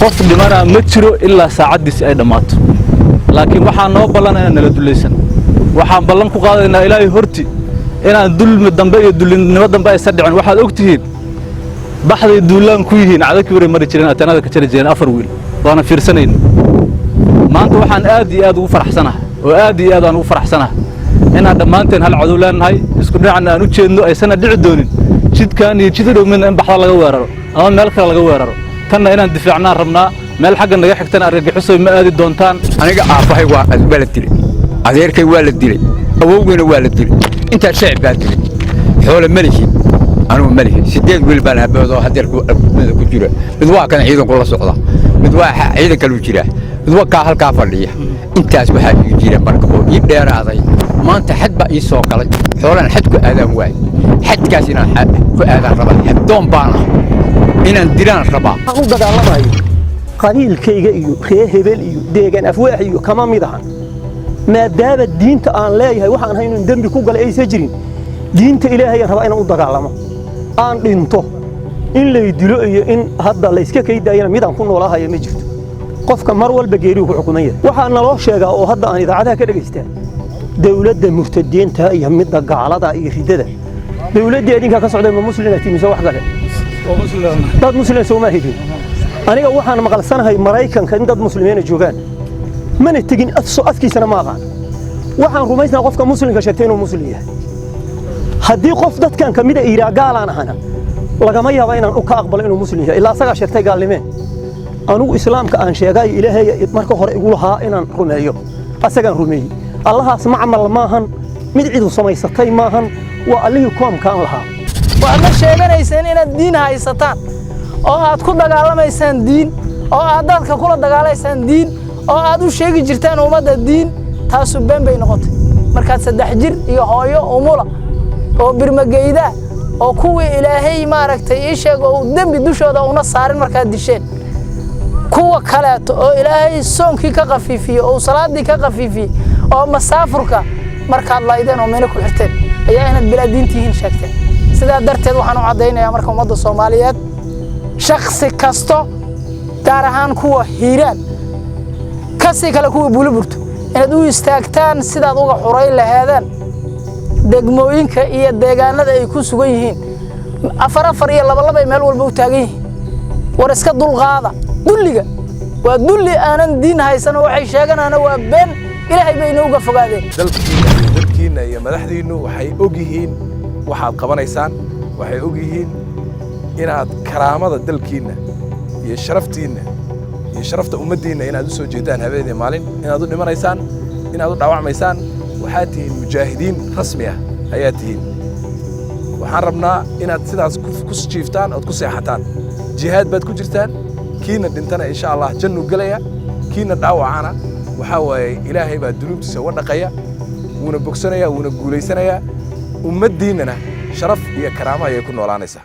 Qof dhimanaa ma jiro ilaa saacaddiisi ay dhammaato, laakiin waxaa noo ballan inaan nala dullaysan. Waxaan ballan ku qaadaynaa Ilaahay horti inaan dulmi dambe iyo dullinimo dambe aysan dhicin. Waxaad og tihiin baxday duulaan ku yihiin cadakii waray mari jireen, ateenada ka jari jireen afar wiil, waana fiirsanayna. Maanta waxaan aad iyo aad ugu faraxsanahay oo aad iyo aad aan ugu faraxsanahay inaan dhammaanteen hal cadow leenahay, isku dhinacna aan u jeedno, aysanna dhici doonin jidkan iyo jid u dhow midna in baxda laga weeraro ama meel kale laga weeraro. Tanna inaan difaacnaan rabnaa. Meel xagga naga xigtana argagixisoy ma aadi doontaan. Aniga aabbahay waa la dilay, adeerkay waa la dilay, awowgayna waa la dilay. Intaa shacib baa dilay. Xoole ma lihi, anigu ma lihi. Sideed wiil baan haboodoo hadeer mida ku jira. Mid waa kan ciidanku la socda, mid waa ciidan kaluu jiraa, mid waa kaa halkaa fadhiya. Intaas waxaa ii jira marka oo ii dheeraaday, maanta xad baa ii soo galay. Xoolaan xad ku aadaan waay. Xadkaas inaan ku aadaan rabaa. Xaddoon baan ah, inaan dilaan rabaa. Waxaan u dagaalamayo qabiilkayga iyo reer hebel iyo deegaan afwaax iyo kama mid ahan, maadaama diinta aan leeyahay waxaan ahay inuu dembi ku galay aysan jirin. Diinta Ilaahayaan rabaa inaan u dagaalamo, aan dhinto, in lay dilo iyo in hadda layska kaydaayana midaan ku noolaahaya ma jirto. Qofka mar walba geerigu ku xukuman yahay. Waxaa naloo sheegaa oo hadda aan idaacadaha ka dhegaystaa dawladda murtadiinta iyo midda gaalada iyo riddada. Dawladdii idinkaa ka socday ma muslina timise wax kale? Dad muslima sooma hidin. Aniga waxaan maqalsanahay Maraykanka in dad muslimiina joogaan, mana tegin, afkiisana ma aqaan. Waxaan rumaysnaha qofka muslimka sheegtay inuu muslim yahay. Haddii qof dadkan ka mida yidhaa gaalaan ahana, lagama yaaba inaan u ka aqbalo inuu muslim yahay, ilaa asagaa sheegtay gaalnimee. Anugu islaamka aan sheegay Ilaahay marka hore igu lahaa inaan rumeeyo, asagaan rumeeyey. Allahaas macmal maahan, mid cidu samaysatay maahan, waa allihii koomkaan lahaa. Waxaad la sheeganayseen inaad diin haysataan oo aad ku dagaalamaysaan diin oo aad dadka kula dagaalaysaan diin oo aad u sheegi jirtaan ummadda diin. Taasu been bay noqotay markaad 3 jir iyo hooyo umula oo birmageyda oo kuwii Ilaahay maaragtay ii sheeg oo uu dembi dushooda una saarin markaad disheen, kuwa kaleeto oo Ilaahay soonkii ka khafiifiyey oo salaadii ka khafiifiyey oo masaafurka markaad laydeen oo mino ku xirteen ayaa inaad bilaa diintihiin sheegteen. Sidaa darteed waxaan u caddaynayaa marka ummadda Soomaaliyeed, shaksi kasto, gaar ahaan kuwa Hiiraan, kasii kale kuwa Buuliburto, inaad u istaagtaan sidaad uga xurayn laheedeen degmooyinka iyo deegaanada ay ku sugan yihiin. Afar afar iyo laba laba ay meel walba u taagan yihiin. War iska dulqaada dulliga. Waa dulli aanan diin haysan oo waxay sheeganaana waa been. Ilaahay bay inooga fogaadeen. Dalkiinna iyo dadkiinna iyo madaxdiinnu waxay og yihiin waxaad qabanaysaan. Waxay og yihiin inaad karaamada dalkiinna iyo sharaftiinna iyo sharafta ummaddiinna inaad u soo jeedaan habeen iyo maalin, inaad u dhimanaysaan, inaad u dhaawacmaysaan. Waxaad tihiin mujaahidiin rasmi ah ayaa tihiin. Waxaan rabnaa inaad sidaas ku jiiftaan ood ku seexataan. Jihaad baad ku jirtaan. Kiina dhintana insha Allah jannuu gelaya, kiina dhaawacana waxaa waaye Ilaahay baa dunuubtiisa uga dhaqaya, wuuna bogsanayaa, wuuna guulaysanayaa. Ummaddiinnana sharaf iyo karaamo ayay ku noolaanaysaa.